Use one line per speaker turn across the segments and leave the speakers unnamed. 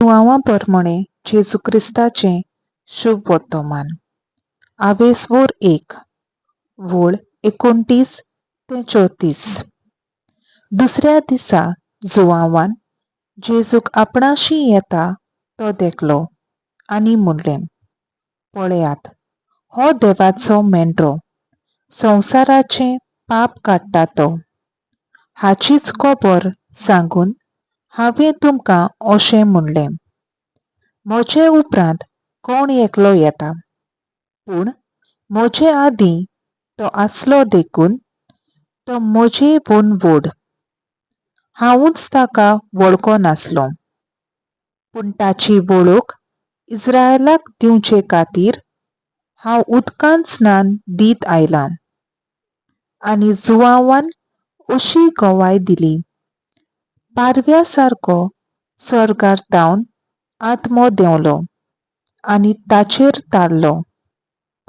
जुवांवा परमणे जेजू क्रिस्ताचें शुभ वर्तमान. आवेसवोर 1 वोळ 29 ते 34. दुसऱ्या दिसा जुवांवान जेजूक आपणाशी येता तो देखलो आनी म्हणलें, पळयात, हो देवाचो मेंढरो, संवसाराचें पाप काडटा तो. हाचीच खबर सांगून हांवें तुमकां अशें म्हणलें, म्हजे उपरांत कोण एकलो येता, पूण म्हजे आदीं तो आसलो देखून तो म्हजे हून व्हड. हांवूच ताका वळखनासलो, पूण ताची वळख इस्रायलाक दिवचे खातीर हांव उदकांत स्नान दीत आयलां. आनी जुवांवान अशी गवाय दिली, पारव्या सारको स्वर्गार थावन आत्मो देंवलो आनी ताचेर तारलो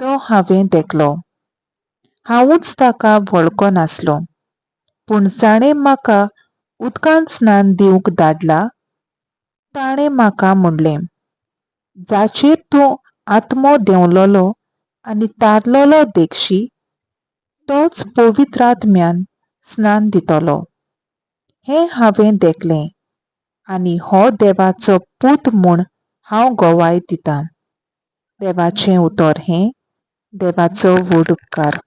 तो हांवें देखलो. हांवूच ताका वळखनासलो, पूण जाणें म्हाका उदकांत स्नान दिवंक धाडला ताणें म्हाका म्हणलें, जाचेर तूं आत्मो देंवलोलो आनी तारलोलो देखशी तोच पवित्र आत्म्यान स्नान दितलो. हें हांवें देखलें आनी हो देवाचो पूत म्हूण हांव गवाय दितां. देवाचें उतर हें. देवाचो व्हड उपकार.